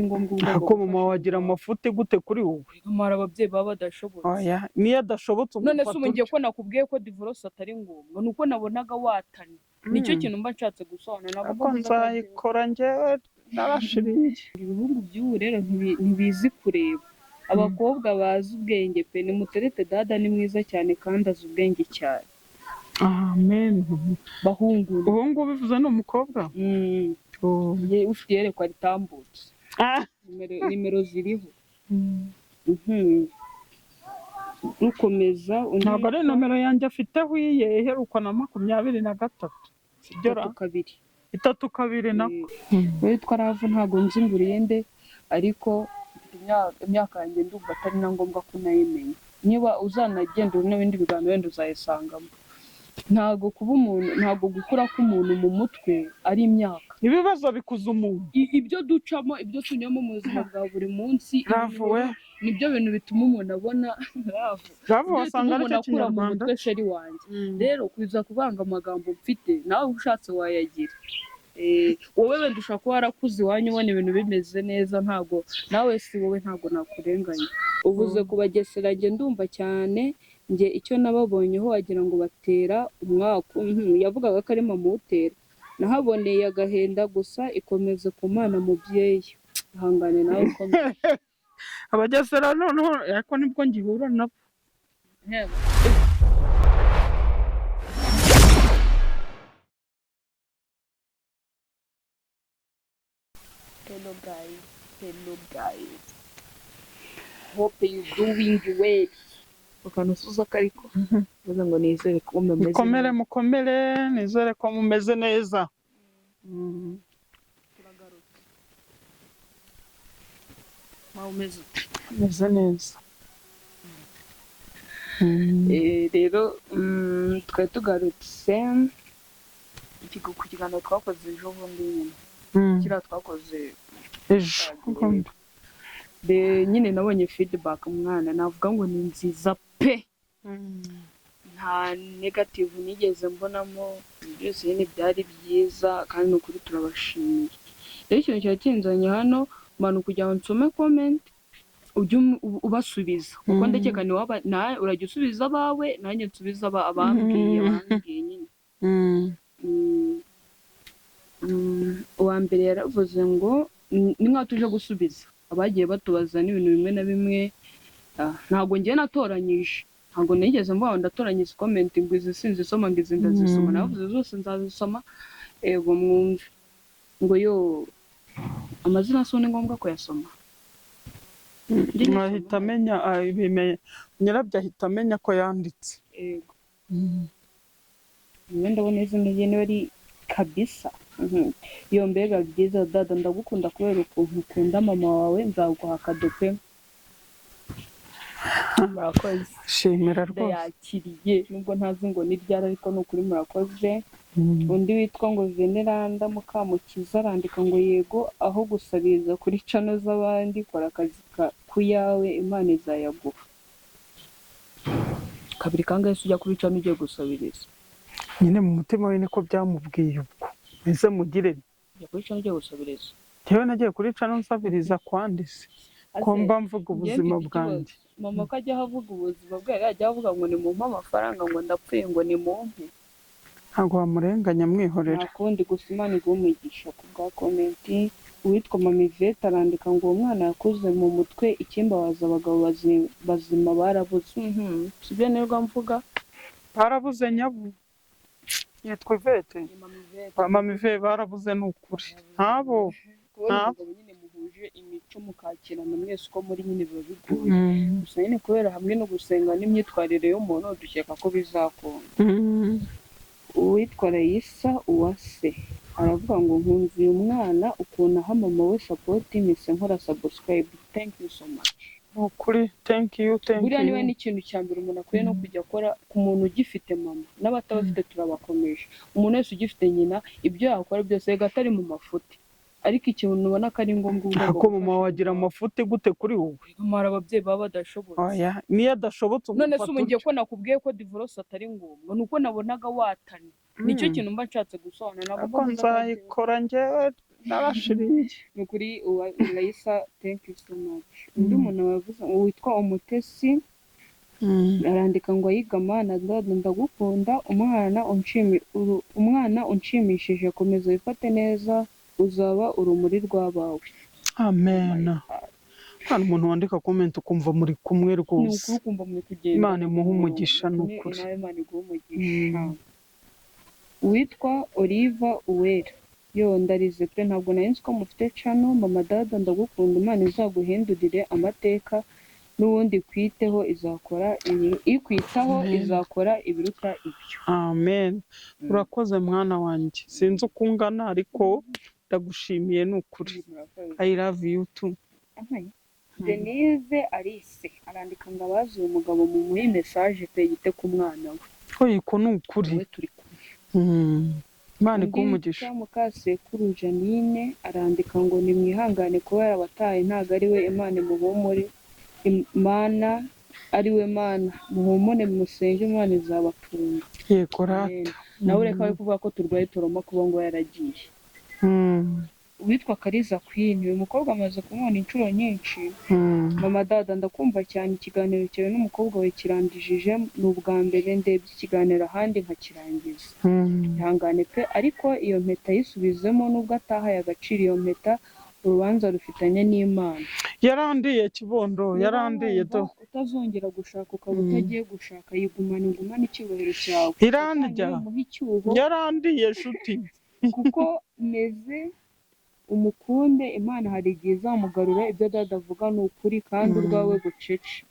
Ngombwa ugomba Ariko mama gufasha wagira amafuti gute kuri wowe? Mara ababyeyi baba badashobotse. Oya, niyo adashobotse None se umufata ubu ngiye utyo. ko nakubwiye ko divorce atari ngombwa, ni uko nabonaga watanye. Nicyo kintu mba nshatse gusobanura. Ntabwo Ariko mba mvuze ko nzayikora njyewe, narashiriye. Ibihugu by'ubu rero ntibizi kureba abakobwa bazi ubwenge pe. Nimuterete dada, ni mwiza cyane kandi azi ubwenge cyane. Amen. Bahungu. Ubu ngubu bivuze ni umukobwa? Mm. Oh. Ye, ufite iyerekwa ritambutse. Ah. Nimero ziriho. Rukomeza undi Ntabwo ari witwa nomero yanjye afite iye iherukwa na 23, sibyo ra? 32. 32 nako. Wowe witwa Ravu, ntabwo nzi ngo urinde, ariko mfite imyaka yanjye, ndumva atari na ngombwa ko unayimenya. Niba uzanagenda uri n'ibindi biganiro wenda uzayisangamo. Ntabwo kuba umuntu, ntabwo gukura k'umuntu mu mutwe ari imyaka. Ibibazo bikuza umuntu. Ibyo ducamo, ibyo tunyuramo mu buzima bwa buri munsi, ibi Ravu we. nibyo bintu bituma umuntu abona Ravu. Ravu Nibyo bituma wasanga umuntu aricyo akura mu Kinyarwanda. mutwe, chéri wanjye. Rero kuza kuvanga amagambo mfite, nawe ushatse wayagira. Wowe wenda ushobora kuba warakuze iwanyu ubona ibintu bimeze neza, ntabwo nawe si wowe, ntabwo nakurenganya. Uvuze ku Bagesera, njye ndumva cyane. Njye icyo nababonyeho, wagira ngo batera umwaku. Yavugaga ko ari mama uwutera. Nahaboneye agahinda gusa. Ikomeze ku Mana mubyeyi, ihangane nawe ukomeze. Abagesera noneho, ariko nibwo ngihura nabo. Hello guys, hello guys. Hope you doing well. Akantu usuza kariko. Mvuze ngo nizere ko mumeze Mukomere. neza. Mukomere, nizere ko mumeze neza. Turagarutse. Nawe umeze ute? Meze neza. Rero twari tugarutse ku kiganiro twakoze ejo bundi nyine. Kiriya twakoze Ejo. De nyine nabonye feedback, mwana, navuga ngo ni nziza pe. Nta negative nigeze mbonamo, byose nyine byari byiza kandi ni ukuri turabashimiye. Rero ikintu cyari kinzanye hano manu kugira ngo nsome comment, ujye ubasubiza kuko ndakeka ni waba nawe urajya usubiza abawe, nanjye nsubiza abambwiye bambwiye nyine. Uwa mbere yaravuze ngo ni nkaho tuje gusubiza abagiye batubaza n'ibintu bimwe na bimwe. Ntabwo ngiye natoranyije, ntabwo nigeze mvuga ngo ndatoranya izi comment, ngo izi sinzisoma, ngo izi ndazisoma. Navuze zose nzazisoma. Ego, mwumve ngo yo amazina so ni ngombwa kuyasoma. Njye nyasoma. Ahita amenya, nyirabyo ahita amenya ko yanditse. Ego. Niwe ndabona izina rye niba ari kabisa. Yo mbega byiza! Dada, ndagukunda kubera ukuntu ukunda mama wawe, nzaguha akado pe, murakoze. Shimira rwose. Ndayakiriye nubwo ntazi ngo ni ryari, ariko ni ukuri murakoze. Undi witwa ngo Veneranda Mukamukiza arandika ngo yego, aho gusabiriza kuri channel z'abandi, kora akazi ku yawe, Imana izayaguha. Kabiri kangahe se ujya kuri channel ugiye gusabiriza? Nyine mu mutima we niko byamubwiye ubwo, ese mugire nti, Ujya kuri channel ugiye gusabiriza? Njyewe nagiye kuri channel nsabiriza kwandise ko Ase, mba mvuga njye ubuzima mfite ikibazo. bwanjye. Mama ko ajya avuga ubuzima bwe, yajya avuga ngo nimumpe amafaranga, ngo ndapfuye, ngo nimumpe. Ntabwo wamurenganya, mwihorera. Nta kundi, gusa Imana iguhe umugisha ku bwa comment. Uwitwa Mama Yvette arandika ngo uwo mwana yakuze mu mutwe, ikimbabaza abagabo bazima barabuze. Sibyo nirwa mvuga. Barabuze nyabu. Yitwa Ivete. Ni Mama Yvette. Ba Mama Yvette barabuze, ni ukuri ntabo. Kubona Nta- umugabo nyine muhuje imico, mukakirana mwese uko muri nyine, biba bigoye. Gusa nyine kubera hamwe no gusenga n'imyitwarire y'umuntu, dukeka ko bizakunda. Uwitwa Raisa Uwase aravuga ngo nkunze uyu mwana ukuntu aha mama we support, mpise nkora subscribe, thank you so much. Ni ukuri, thank you, thank Buriya niba you. n'ikintu cya mbere umuntu akwiye no kujya akora ku muntu ugifite mama, n'abatabafite turabakomeje. Umuntu wese ugifite nyina, ibyo yakora byose, rega atari mu mafuti, ariko ikintu ubona ko ari ngombwa uba ugomba Ariko mama gufasha wagira mama wawe. amafuti gute kuri wowe? Mara ababyeyi baba badashobotse. Oya, niyo adashobotse None se umufata ubu ngiye utyo. ko nakubwiye ko divorce atari ngombwa, ni uko nabonaga watanye. Nicyo kintu mba nshatse gusobanura. Ntabwo Ariko mba mvuze ko nzayikora njyewe. Narashiriye. Ni ukuri Raisa, thank you so much. Undi muntu wavuze witwa Umutesi arandika ngo: "Ayiga mana dada, ndagukunda, umwana unshimishije, komeza wifate neza, uzaba urumuri rw'abawe." Amen. Hano umuntu wandika comment ukumva muri kumwe Ni rwose. ukuri, ukumva muri kugenda. Imana imuhe umugisha, ni ukuri. Nawe Imana iguhe umugisha. Uwitwa Oliva Uwera: "Yo, ndarize pe, ntabwo nari nzi ko mufite channel. Mama dada, ndagukunda, Imana izaguhindurire amateka, n'ubundi kwiteho izakora ikwitaho Amen. izakora ibiruta ibyo." Amen. Urakoze mwana wanjye, sinzi uko ungana ariko ndagushimiye, ni ukuri. Murakoze. I love you too. Denise Alice arandika ngo: "Abazi uwo mugabo mumuhe message pe, yite ku mwana we." Oyiko ni ukuri. Wowe turi kumwe. Imana Undi iguhe umugisha. witwa Mukasekuru Janine arandika ngo: "Nimwihangane kuba yarabataye, ntabwo ari we, Imana imuhumure, Imana ari we Mana, muhumure musenge Imana izabatunga." Yego rata. Amen. Nawe reka we kuvuga ko turwaye trauma kuba ngo yaragiye. Uwitwa Kariza Queen, uyu mukobwa amaze kumubona inshuro nyinshi. "Mama dada, ndakumva cyane, ikiganiro cyawe n'umukobwa wawe kirandijije, ni ubwa mbere ndebye ikiganiro ahandi nkakirangiza." Ihangane pe, ariko iyo mpeta yisubizemo nubwo atahaye agaciro iyo mpeta, urubanza rufitanye n'Imana. Yarandiye kibondo, yarandiye do. Niba wumva utazongera gushaka, ukaba utagiye gushaka, yigumane, ugumane icyubahiro cyawe. Irandya. Satani numuha icyuho. Yarandiye shuti. Kuko meze umukunde, Imana hari igihe izamugarura. Ibyo dada avuga ni ukuri, kandi urwawe bucece,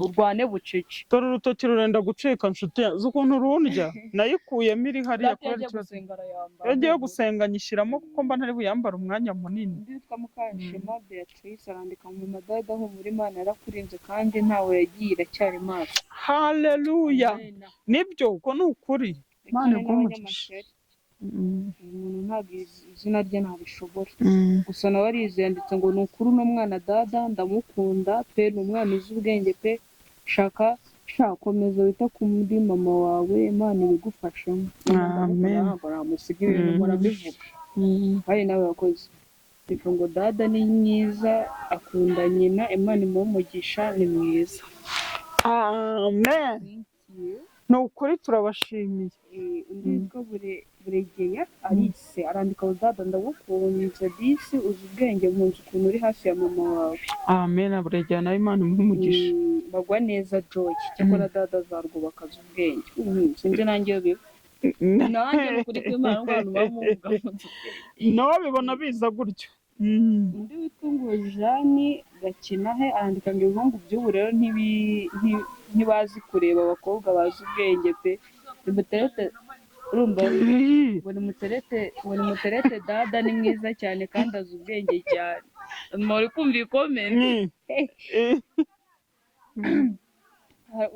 urwane bucece. Dore urutoki rurenda gucika nshuti yanjye, uzi ukuntu rundya? Nayikuyemo iri hariya Data kubera yagiye ikibazo. gusenga arayambara. Iyo agiye gusenga nyishyiramo kuko mba ntari buyambare umwanya munini. Undi witwa Mukanshema Beatrice arandika mu madada: "Humura, Imana yarakurinze kandi ntawe yagiye, iracyari maso." Haleluya. Amen. Nibyo, uko ni ukuri. Imana Reka iguhe umugisha. n'abanyamashyari. Uyu muntu ntabwo izina rye ntabishobora, gusa nawe arize, yanditse ngo: "Ni ukuri uno mwana dada ndamukunda pe, ni umwana uzi ubwenge pe, shaka shaka komeza wite kuri mama wawe, Imana ibigufashemo." Amen. Ntabwo namusiga, ibintu mpora mbivuga kandi nawe yakoze. Reka ngo: "Dada ni mwiza, akunda nyina, Imana imuhe umugisha, ni mwiza." Amen. Thank you. Ni ukuri turabashimiye. Undi witwa Buregeya Alice arandika ngo: "Dada ndagukunze disi, uzi ubwenge, nkunze ukuntu uri hafi ya mama wawe." Amen. Buregera nawe Imana imuhe umugisha. Bagwa neza Joy: "Cyakora dada azarwubaka, azi ubwenge." Sinzi nanjye iyo biba, nanjye ni ukuri kw'Imana ngo abantu bamuvuga ngo nzi ubwenge. Nawe bibona biza gutyo. Undi witwa ngo Jeanne Gakinahe arandika ngo: "Ibihungu by'ubu rero ntibazi kureba abakobwa bazi ubwenge pe, nimuterete." Urumva ngo nimuterete, ngo nimuterete, dada ni mwiza cyane kandi azi ubwenge cyane. Muri kumva iyi comment?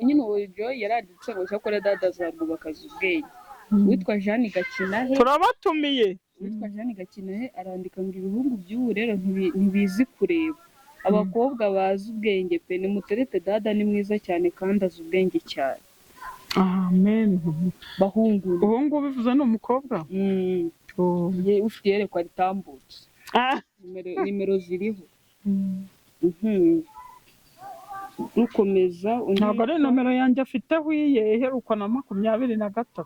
Nyine uwo Joy yaranditse ngo: "Cyakora dada azarwubaka, azi ubwenge." Uwitwa Jeanne Gakinahe. Turabatumiye. Uwitwa Jeanne Gakinahe arandika ngo: "Ibihungu by'ubu rero ntibizi kureba abakobwa bazi ubwenge pe, nimuterete dada ni mwiza cyane kandi azi ubwenge cyane." Amen. Bahungu. Ubu ngubu bivuze ni umukobwa. Oh. Ufite iyerekwa ritambutse. Nimero ziriho. Rukomeza undi. Ntabwo ari nomero yanjye afite iye iherukwa na 23,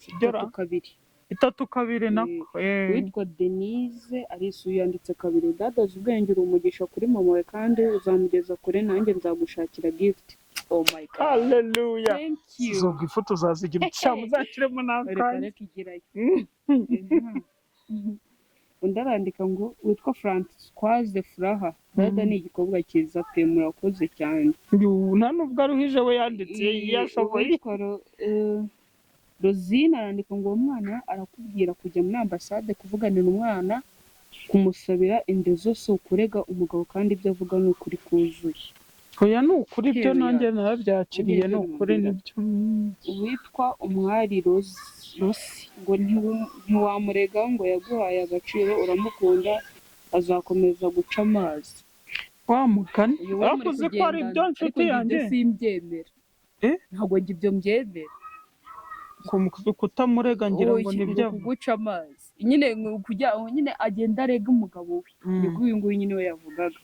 sibyo ra? 32. 32 nako. Uwitwa Denise arisuye, yanditse kabiri: "Dada azi ubwenge, uri umugisha kuri mama we kandi uzamugeza kure, nanjye nzagushakira gift." Oh my God. Haleluya. Thank you. Izo gift uzazigira ucyamo uzashyiremo Reka n'akanya. Reka igerayo. Undi arandika ngo, witwa Francoise Furaha: "Dada ni igikobwa cyiza pe, murakoze cyane." Nta nubwo aruhije we, yanditse iyo ashoboye. Uwitwa Rosine arandika ngo: "Uwo mwana arakubwira kujya muri ambasade kuvuganira umwana, kumusabira indezo si ukurega umugabo, kandi ibyo avuga ni ukuri kuzuye." Oya, ni ukuri ibyo. Yewe. Nanjye narabyakiriye, ni ukuri, nibyo. Uwitwa Umwari Rosi ngo: "Ntiwamurega ngo yaguhaye agaciro, uramukunda, azakomeza guca amazi." Wa mugani. Uyu we muri Bavuze ko ari kugendana, ibyo nshuti ariko njye yanjye. ibyo simbyemera. Eh? Ntabwo njye ibyo mbyemera. Kutamurega ngira ngo Oya, nibyo. ngo kuguca amazi. Nyine kujya nyine agenda arega umugabo we. Nibwo uyu nguyu nyine we yavugaga,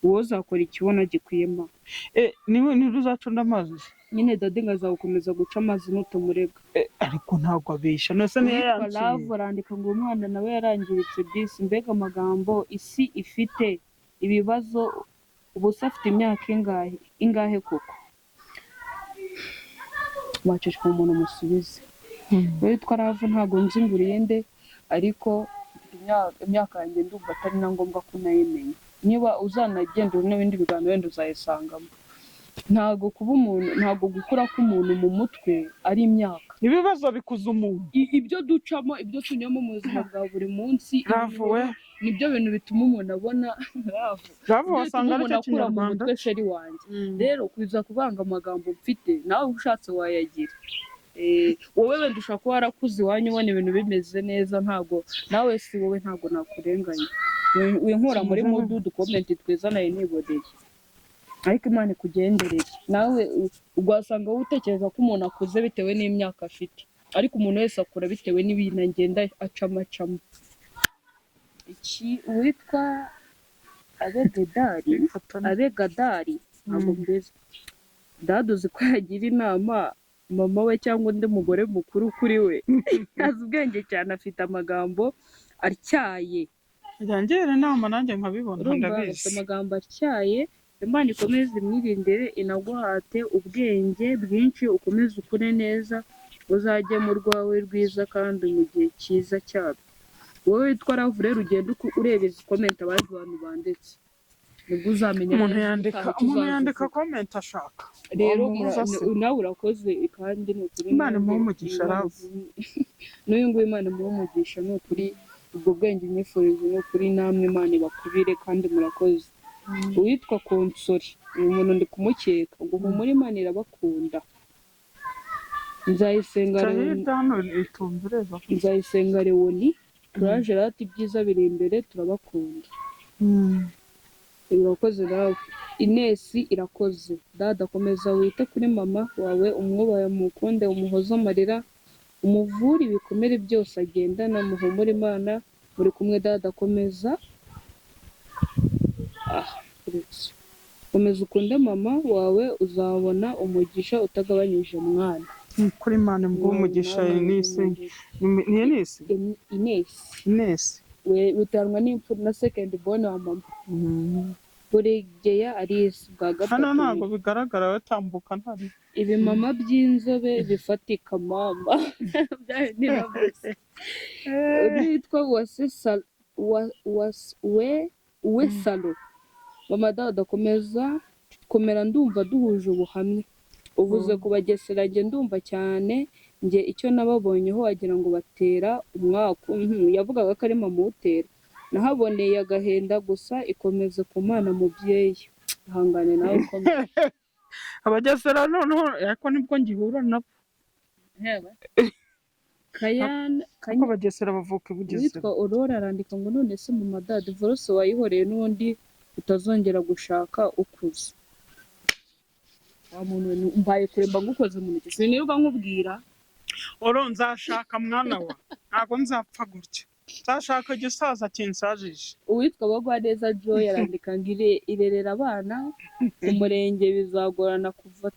wowe uzakora ikibona gikwiyemo. Eh, niwe niwe uzacunda amazi se? Nyine daddy ngo azagukomeza guca amazi nutamurega. Eh, ariko ntabwo abeshya, none niyo Uwitwa yanciye. Love arandika ngo uwo mwana nawe yarangiritse disi, mbega amagambo, isi ifite ibibazo. Ubu se afite imyaka ingahe ingahe koko? Wacishwa umuntu musubize. Witwa Love, ntabwo nzi ngo urinde, ariko mfite imyaka yanjye, ndumva atari na ngombwa ko unayimenya. Niba uzanagenda n'ibindi biganiro wenda uzayisangamo. Ntabwo kuba umuntu, ntabwo gukura k'umuntu mu mutwe ari imyaka. Ibibazo bikuza umuntu. Ibyo ducamo, ibyo tunyuramo mu buzima bwa buri munsi, Love we. nibyo bintu bituma umuntu abona Love. Love, Nibyo wasanga bituma aricyo umuntu akura mu Kinyarwanda. mutwe, chéri wanjye. Rero kuza kuvanga amagambo mfite, nawe ushatse wayagira. Wowe wenda ushobora kuba warakuze iwanyu ubona ibintu bimeze neza, ntabwo nawe si wowe, ntabwo nakurenganya. Winkura muri mood, uducomment twiza nayo niboneye, ariko Imana ikugenderere nawe. Ugasanga wowe utekereza ko umuntu akuze bitewe n'imyaka afite, ariko umuntu wese akura bitewe n'ibintu agenda acamo acamo. Iki uwitwa Abegedari, Abegadari, ntabwo mbizi. Dada, uzi ko yagira inama mama we cyangwa undi mugore mukuru kuri we? Azi ubwenge cyane, afite amagambo atyaye. Yangira inama nanjye nkabibona. Urumva afite Ndabizi. amagambo atyaye. Imana ikomeze imwirindire, inaguhate ubwenge bwinshi, ukomeze ukure neza, uzajye mu rwawe rwiza kandi mu gihe cyiza cyabyo. Wowe witwa Love rero, ugenda ureba izi comment abandi bantu banditse, nibwo uzamenya Umuntu neza yandika utaha icyo umuntu yandika uzazivuga. comment ashaka. Rero Wamubuza se? Nawe urakoze, kandi ni ukuri Imana nanjye imuhe umugisha, Imana Love. N'uyu nguyu Imana imuhe umugisha, ni ukuri ubwo bwenge unyifurije, ni ukuri namwe Imana ibakubire kandi murakoze. Uwitwa Konsori, uyu muntu ndi kumukeka, ngo humure, Imana irabakunda. Nzayisenga Ca Leoni. Hirya hano itumva ureba. Nzayisenga Leoni, turaje rata, ibyiza biri imbere, turabakunda. Urakoze nawe. Inesi irakoze. Dada, komeza wite kuri mama wawe, umwubahe, umukunde, umuhoze amarira, umuvure ibikomere byose agendana. Muhumure, Imana muri kumwe. Dada, komeza, ah uretse, komeza ukunde mama wawe, uzabona umugisha utagabanyije, mwana. Ni kuri Imana imuhe umugisha. Nawe Inisi. umugisha. Ni Inisi. Inesi. Inesi. We bitanwa n'impfu na second born wa mama Buregeya Alice bwa Hano gatatu. ntabwo bigaragara, batambuka ntari. Ibimama by'inzobe bifatika mama. Bya niravuze. Undi witwa Uwase Uwe Salo, mama Dada, komeza komera, ndumva duhuje ubuhamya. Uvuze ku Bagesera, njye ndumva cyane. Njye icyo nababonyeho, wagira ngo batera umwaku. Yavugaga ko ari mama uwutera. Nahaboneye agahinda gusa. Ikomeze ku Mana mubyeyi, ihangane nawe ukomeze. Abagesera noneho, ariko nibwo ngihura nabo. Kayana. Kuko Abagesera bavuka i Bugesera. Uwitwa Aurore arandika ngo none se mama Dada, divorce wayihoreye n'undi utazongera gushaka ukuze? Wa muntu we, mbaye kure, mba ngukoze mu ntoki, sinirirwa nkubwira. Oro, nzashaka mwana wa, ntabwo nzapfa gutya, nzashaka igisaza kinsajije. Uwitwa Bagwaneza Joy arandika ngo irerera abana ku murenge bizagorana kuva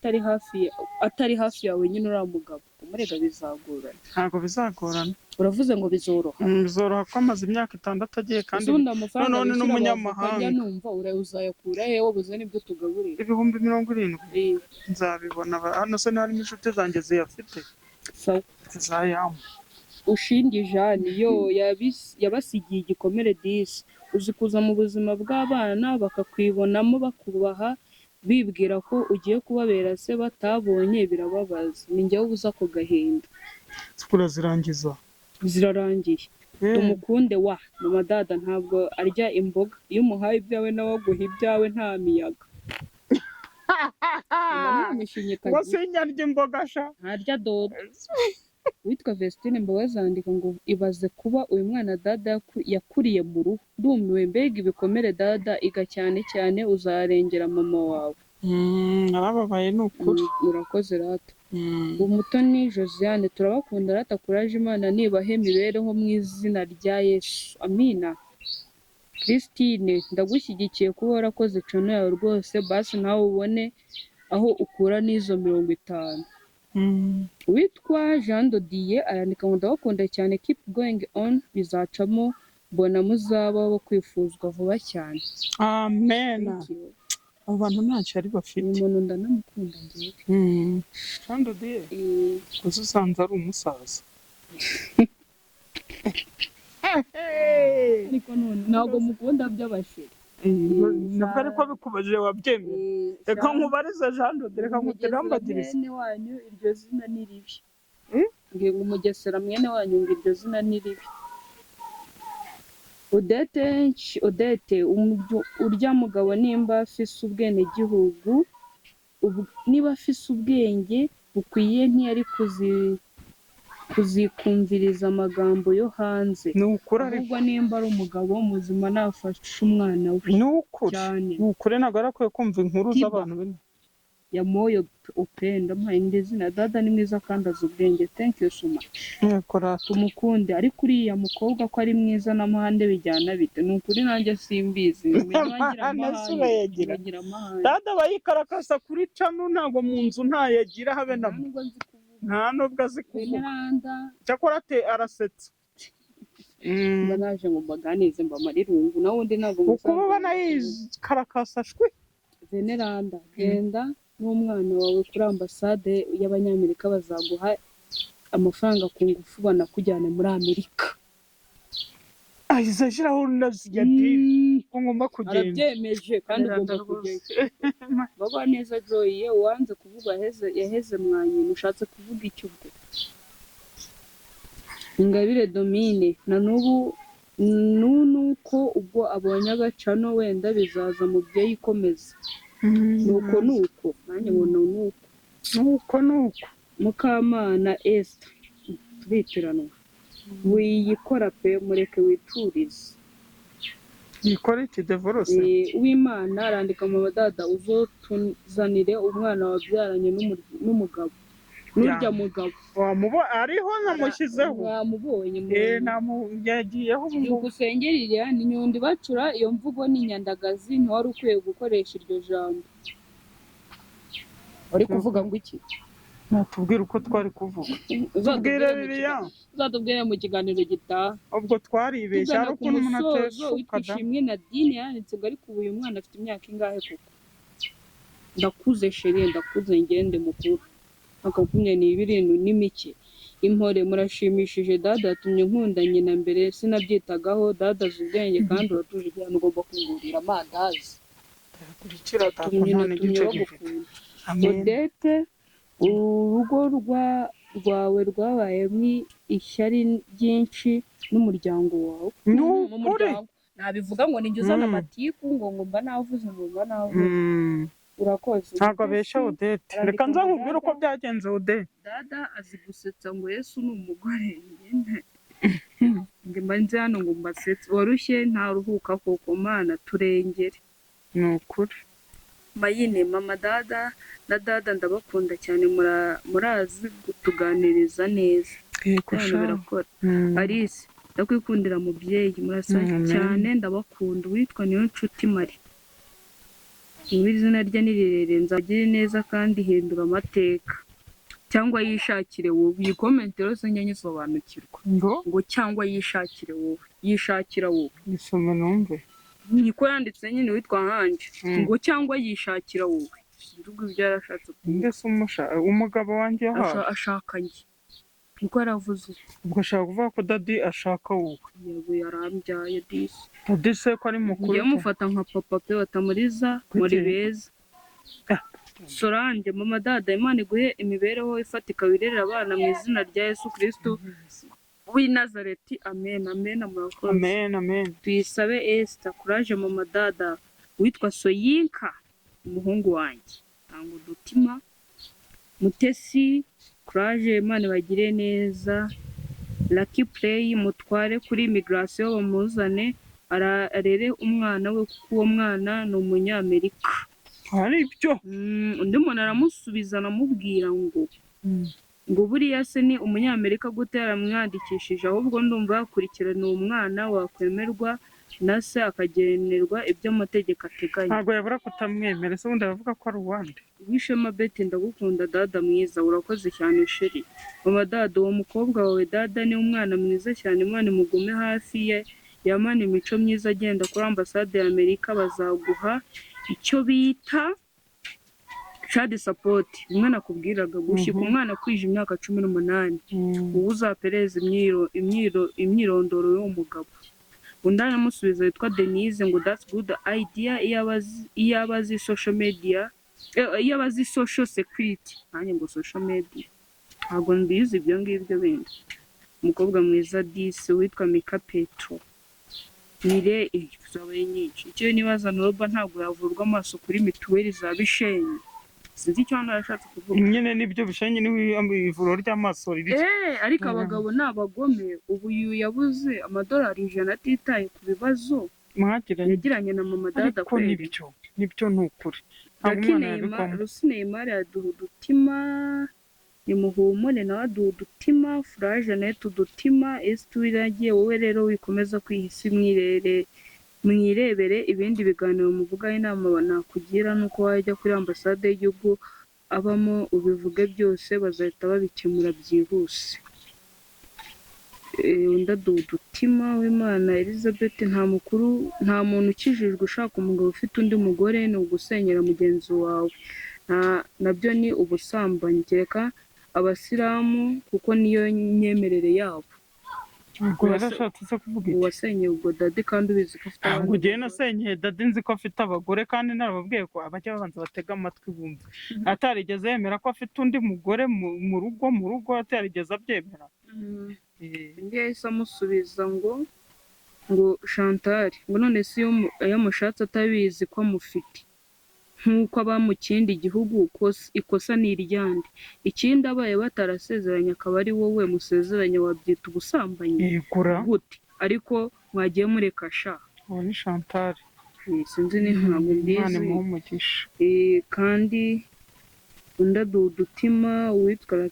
atari hafi yawe nyine, uriya mugabo kumurega bizagorana. Ntabwo bizagorana. Uravuze ngo bizoroha. Bizoroha ko amaze imyaka 6 agiye kandi Ese ubundi amafaranga noneho ni wishyura n'umunyamahanga. abavoka njya numva uzayakura he, wabuze n'ibyo tugaburira? 70,000. Eh. Nzabibona. Hano se harimo inshuti zanjye ziyafite. Sawa. Zizayampa. Ushindi Jane yo yabasigiye igikomere disi. Uzi kuza mu buzima bw'abana bakakwibonamo, bakubaha, bibwira ko ugiye kubabera se batabonye? Birababaza, ni njyewe ubuze ako gahinda. Urazirangiza? Zirarangiye. Eh. Tumukunde wa mama Dada ntabwo arya imboga. Iyo umuhaye ibyawe nawe aguha ibyawe, nta miyaga. Nta mishinyika. Ngo sinyarya imboga sha. Ntarya dodo. Uwitwa Vestine Mbabazi yandika ngo ibaze kuba uyu mwana Dada yakuriye mu ruhu, ndumiwe, mbega ibikomere. Dada, iga cyane cyane, uzarengera mama wawe. Narababaye ni ukuri. Urakoze rata. Umutoni Josiane, turabakunda rata, courage, Imana nibahe imibereho mu izina rya Yesu, amina. Christine, ndagushyigikiye kuba warakoze channel yawe rwose, basi nawe ubone aho ukura n'izo 50. Witwa Jean Dodier arandika ngo ndabakunda cyane, keep going on, bizacamo, mbona muzaba bo kwifuzwa vuba cyane. Amen. Thank you. Abo bantu nta shyari bafite. Uyu muntu ndanamukunda ngewe. Jean Dodier, gusa usanze ari umusaza. Ariko none ntabwo mukunda by'abasheri. Nabwo ariko bikubajije wabyemera. Reka nkubarize Jean Dodier, reka Umugesera nkutirambagirize. mwene wanyu, iryo zina ni ribi. Hmm? Ngo umugesera mwene wanyu, ngo iryo zina ni ribi. Odette Odette, urya mugabo nimba afise ubwenegihugu, niba afise ubwenge bukwiye, ntiyari kuzikumviriza amagambo yo hanze. Ni ukuri ariko. Ahubwo nimba ari umugabo muzima nafashe umwana we. Ni ukuri. Cyane. Ni ukuri, ntabwo yari akwiye kumva inkuru Tiba. z'abantu bene. Ya moyo upenda amuhaye indi zina. Dada ni mwiza kandi azi ubwenge, thank you so much. Yego rata. Tumukunde. Ariko uriya mukobwa ko ari mwiza n'amahane bijyana bite? Ni ukuri nanjye simbizi. Amahane amahane se urayagira? Bagira amahane. Dada aba yikarakasa kuri channel, ntabwo mu nzu ntayagira habe na Nta nubwo nzi kuvuga. Nta nubwo azi kuvuga. Veneranda. Cyakora ate arasetsa. Mba naje ngo mbaganize mbamare irungu, nawe undi ntabwo Uko uba ubona yikarakasa shwi. Veneranda, genda n'umwana wawe kuri ambasade y'Abanyamerika, bazaguha amafaranga ku ngufu banakujyane muri Amerika. Ahise ashyiraho na signature ko ngomba kugenda. Arabyemeje kandi ugomba Veneranda kujyayo. rwose. Baba neza Joy, ye uwanze kuvuga yaheze, yaheze mwanyina. Ushatse kuvuga iki ubwo? Ingabire Domine, na n'ubu nuko ubwo abonye agachannel wenda bizaza, mubyeyi ikomeza. Nuko nuko nanjye ngo nuko. Nuko nuko. Mukamana Esther, turitiranwa, wiyikora pe, mureke witurize. Yikora iki? Divorce? Uwimana arandika mu badada, uzotuzanire umwana wabyaranye n'umugabo n'urya mugabo. Wamubo ariho, namushyizeho. Mwamubonye? Yagiyeho ubu ngubu. Byukusenge Liliane, inyundo ibacura, iyo mvugo ni inyandagazi, ntiwari ukwiye gukoresha iryo jambo. Wari kuvuga ngo iki? Natubwire uko twari kuvuga. Tubwire Lilian. Uzatubwire mu kiganiro gitaha. Ubwo twaribeshya, Tugana hari ku ukuntu umuntu musozo, ateshuka witwa da. Ishimwe Nadine yanditse ngo ariko ubu uyu mwana afite imyaka ingahe koko? Ndakuze chérie, ndakuze, ngende mukuru, mwaka 22 ni mike. Impore, murashimishije, dada yatumye nkunda nyina, mbere sinabyitagaho. Dada azi ubwenge kandi uratuje cyane, ugomba kungurira amandazi. Kurikira data Tumye nta natumye n'igice gifite. bagukunda. Amen. Odette, urugo rwawe rwabayemo ishyari ryinshi n'umuryango wawe. Ni Mu ukuri. muryango nabivuga ngo ninjye uzana amatiku, ngo mba navuze, ngo mba navuze. Urakoze. Ntabwo abeshya Odette. Arandika Reka nza ngo nkubwire uko dada byagenze, Odette. Dada azi gusetsa, ngo Yesu ni umugore. Njye mba nzi hano ngo mbasetse, warushye ntaruhuka koko, Mana turengere. Ni ukuri. Mayine, mama dada na dada ndabakunda cyane, murazi kutuganiriza neza. Yego Hano sha. birakora. Alice, ndakwikundira mubyeyi, murasa Amen. cyane, ndabakunda. Uwitwa niyo nshuti Marie, niba izina rye ni rirerire, nzagire neza kandi hindura amateka cyangwa yishakire wowe. Iyi comment rero njya nyisobanukirwa. Ngo? Ngo cyangwa yishakire wowe, yishakira wowe. Nisome numve. Niko yanditse nyine, witwa Hanje. Ngo cyangwa yishakira wowe, sinzi ubwo ibyo yarashatse kuvuga. Mbese umugabo wanjye yahawe. Ashaka njye, niko yaravuze. Ubwo ashaka kuvuga ko daddy ashaka wowe. Yego, yarambyaye disi. Daddy se ko ari mukuru? Ngiye mufata nka papa pe. Batamuriza, muri Kuki? beza. Ah. Solange, mama dada, Imana iguhe imibereho ifatika, wirerera abana mu izina rya Yesu Kristo w'i Nazareti, amen amen, murakoze. Amen amen. Tuyisabe Esther, courage mama dada. Witwa Soyinka, umuhungu wanjye, tanga udutima. Mutesi, courage, Imana ibagire neza. Lucky Play, mutware kuri immigration bamuzane arere umwana we, kuko uwo mwana ni Umunyamerika. Ari byo. Undi muntu aramusubiza, anamubwira ngo buriya se ni umunyamerika gute yaramwandikishije? Ahubwo ndumva yakurikirana uwo mwana, wakwemerwa na se akagenerwa ibyo amategeko ateganya. Ntabwo yabura kutamwemera. Ese ubundi aravuga ko ari uwande? Wishema Beti, ndagukunda dada mwiza. Urakoze cyane chérie. Mama dada, uwo mukobwa wawe dada ni umwana mwiza cyane, Imana imugume hafi ye, yamana imico myiza. Agenda kuri ambasade ya Amerika bazaguha icyo bita child support, bimwe nakubwiraga gushyika umwana kwije imyaka 18. Ubu uzapereza imyirondoro y'uwo mugabo. Undi aramusubiza witwa Denise ngo that's good idea, iyo aba azi social media, iyo aba azi social security. Nanjye ngo social media ntabwo mbizi ibyo ngibyo bindi. Umukobwa mwiza disi witwa Mika Petro Mire zabaye nyinshi. Icyo nibaza, Roba ntabwo yavurwa amaso kuri mituweli za Bishenyi? Sinzi icyo hano yashatse kuvuga. Nyine nibyo, Bishenyi niho ivuriro ry'amaso riri. Ariko abagabo ni abagome. Ubu uyu yabuze amadolari 100 atitaye ku bibazo mwagiranye yagiranye na mama dada. Ariko Kweri. Nibyo, ni ukuri, ntabwo Lucky umwana Neymar, yabigwamo. Rusi Neymar yaduha udutima, nimuhumure nawe aduha udutima, Furaje nawe udutima, Esi Uwiragiye wowe rero wikomeza kwiha isi, mwirere mwirebere ibindi biganiro muvugaho. Inama nakugira ni uko wajya kuri ambasade y'igihugu abamo ubivuge byose, bazahita babikemura byihuse. Undi aduha udutima w'Imana Elizabeth, nta mukuru, nta muntu ukijijwe ushaka umugabo ufite undi mugore, ni ugusenyera mugenzi wawe. Nabyo ni ubusambanyi, kereka abasilamu kuko niyo myemerere yabo. Ubwo yarashatse se kuvuga iki? Uwasenyeye ubwo daddy kandi ubizi ko afite Ntabwo abandi ugiye bagore. Nasenyeye daddy nzi ko afite abagore, kandi narababwiye ko abajya babanza batega amatwi bumve. Atarigeze yemera ko afite undi mugore mu rugo, atarigeze abyemera. Undi yahise amusubiza ngo Chantal, ngo none se iyo amushatse atabizi ko amufite nk'uko aba mu kindi gihugu, ikosa ni iryande? Ikindi, abaye batarasezeranye akaba ari wowe musezeranye, wabyita ubusambanyi Yegura. gute? Ariko mwagiye mureka sha. Uwo ni Chantal. Sinzi, ni ntabwo Imana mbizi. imuhe umugisha. Kandi undi aduha udutima uwitwa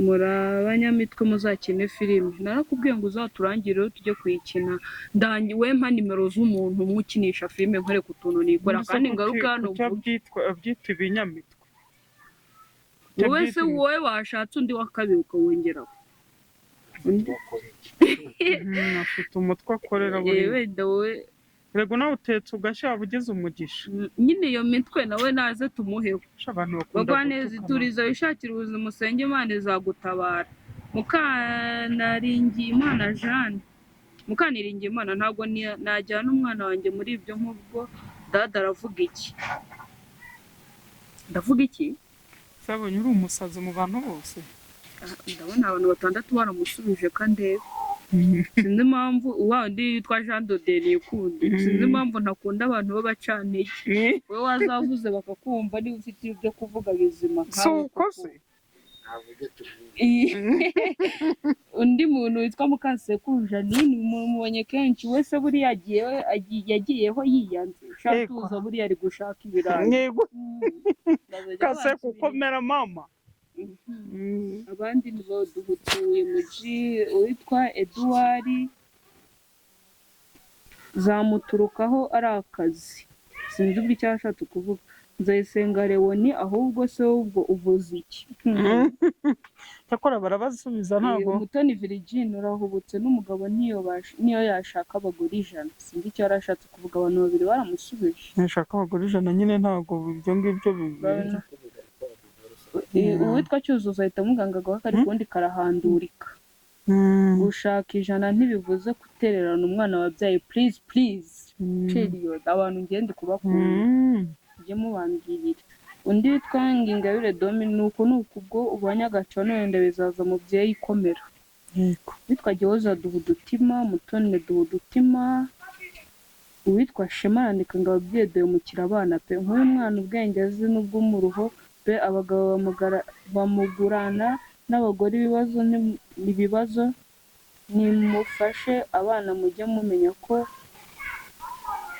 muri abanyamitwe muzakine filime. Narakubwiye ngo uzaturangire tujye kuyikina. Ndangi we, mpa nimero z'umuntu umwe ukinisha filime, nkwereka utuntu nikora. Mbese Kandi ngaruka hano kuki mvuge. abyitwa ibinyamitwe? Kuki Wowe se abyita wowe washatse undi wa kabiri ukawongeraho undi. Afite umutwe akorera buriya. Wenda wowe. Rego nawe utetse ugashya waba ugize umugisha. Nyine iyo mitwe nawe naze tumuheho. Sha, abantu bakunda Bagwaneza, gutukana. iturize wishakire ubuzima, usenge Imana izagutabara. Mukanaringiyimana Jeanne, Mukaniringiyimana, ntabwo najyana umwana wanjye muri ibyo. Nk'ubwo dada aravuga iki? Ndavuga iki? Sabonye uri umusazi mu bantu bose. Ah, ndabona abantu batandatu baramusubije kandi sinzi impamvu. Wa undi yitwa Jean Doderi yikunde, sinzi impamvu ntakunda abantu b'abacantege. Wowe wazavuze bakakumva niba ufite ibyo kuvuga bizima Si nkawe uko koko. se. Undi muntu witwa Mukasekuru Janine mumubonye kenshi wese, buriya yagiyeho yiyanze. Shatuza buriya ari gushaka ibirayi. Yego. Bazajya Kase bansubira. Kukomera mama. Abandi ni baduhutuye muji uwitwa Eduard zamuturukaho ari akazi, sinzi ubwo icyo yashatse kuvuga. Nzayisenga Leoni, ahubwo se ubwo uvuze iki? Cyakora barabasubiza ntabwo. Umutoni Virgine, urahubutse n'umugabo niyo yashaka abagore 100, sinzi icyo yari ashatse kuvuga. Abantu babiri baramusubije. Ntashaka abagore 100 nyine, ntabwo ibyo ngibyo Uwitwa Cyuzuzo ahita amuganga agaho kari kundi karahandurika. Gushaka 100 ntibivuze gutererana umwana wabyaye. Please, please, period. Abantu ngende kubakunda, mujye mubambwirira. Undi witwa Ngingabire Domi, nuko nuko ubwo ubonye agacono wenda bizaza, mubyeyi ikomera. Uwitwa Gihoza duha udutima, Mutoni duha udutima. Uwitwa Shema arandika ngo ababyeyi duhemukira abana pe. Nk'uyu mwana ubwenge azi n'ubw'umuruho pe. Abagabo bamugurana n'abagore, ibibazo ni ibibazo. Nimufashe abana, mujye mumenya ko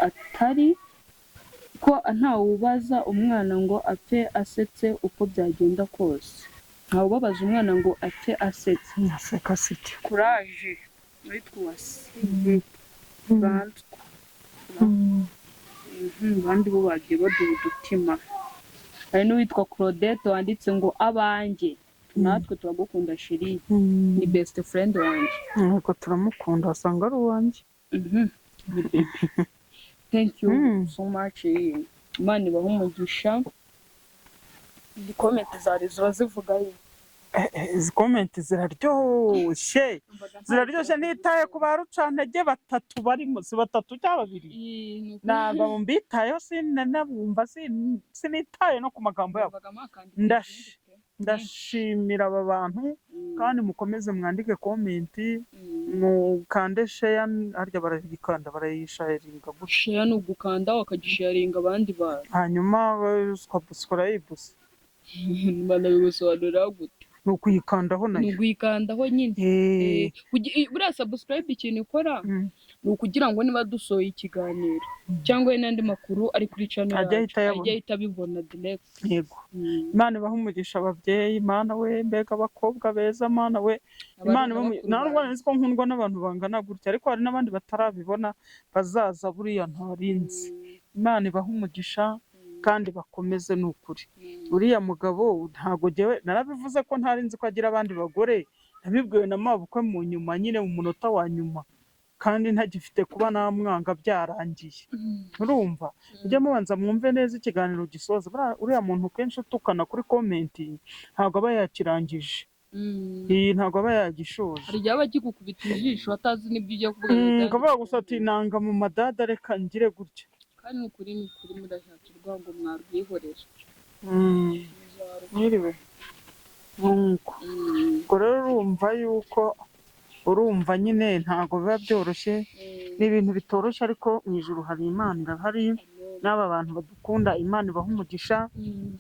atari Ko ntawubaza umwana ngo apfe asetse uko byagenda kose. Ntawubabaza umwana ngo apfe asetse. Naseka sike. Courage, witwa Uwase Francois. Abandi bo bagiye baduha udutima. Hari n'uwitwa Claudette wanditse ngo abanjye, natwe turagukunda chérie, ni best friend wanjye. Nuko turamukunda, wasanga ari uwanjye. Ni baby, thank you so much. Imana ibahe umugisha. Izi comment zari ziba zivuga yo. Izi comment ziraryoshye, ziraryoshye. Ntitaye ku ba rucantege batatu barimo, si batatu cyangwa babiri, ntabwo mbitayeho, sinanabumva, sinitaye no ku magambo yabo. Ndashimira aba bantu kandi mukomeze mwandike comment, mukande share. Harya barayikanda, barayisharinga gutya? Share ni ugukanda bakagisharinga abandi bantu. Hanyuma subscribe? Banabigusobanurira gute? Ni ukuyikandaho Ni nayo. Ukuyikandaho nyine. Buriya subscribe ikintu ikora ni ukugira ngo niba dusohoye ikiganiro cyangwa n'andi makuru ari kuri channel Ajye yacu, ahita ayabona. Ajye ahita abibona direct. Yego. Imana ibahe umugisha ababyeyi. Mana we, mbega abakobwa beza! Mana we, Imana ibahe nta nubwo nzi ko nkundwa n'abantu bangana gutya, ariko hari n'abandi batarabibona bazaza, buriya ntarinzi. Imana ibahe umugisha kandi bakomeze, ni ukuri. Uriya mugabo ntago jyewe narabivuze ko ntari nzi ko agira abandi bagore. Nabibwiwe na mabukwe mu nyuma nyine, mu munota wa nyuma, kandi ntagifite kuba namwanga, byarangiye. Urumva, mujye mubanza mwumve neza ikiganiro gisoza. Buriya uriya muntu kenshi utukana kuri comment ntabwo aba yakirangije. Iyi ntabwo aba yagishoje. Hari igihe aba akigukubita ijisho atazi n'ibyo ugiye kuvuga. Akavuga gusa ati nanga mu madada, reka ngire gutya. Kandi ni ukuri, ni ukuri, mudashatse urwango mwarwihorera. Mwiriwe nuko. Ubwo rero urumva yuko, urumva nyine ntabwo biba byoroshye, ni ibintu bitoroshye, ariko mu ijuru hari Imana irahari. N'aba bantu badukunda, Imana ibaha umugisha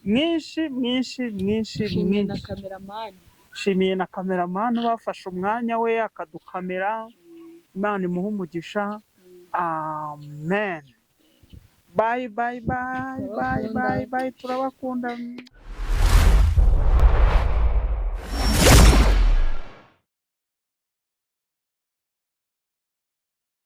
mwinshi mwinshi mwinshi. Nshimiye na Mwinshi. Kameramani. Nshimiye na kameramani bafashe umwanya we akadukamera. Imana imuhe umugisha. Amen. Bye bye bye bye bye bye, turabakunda.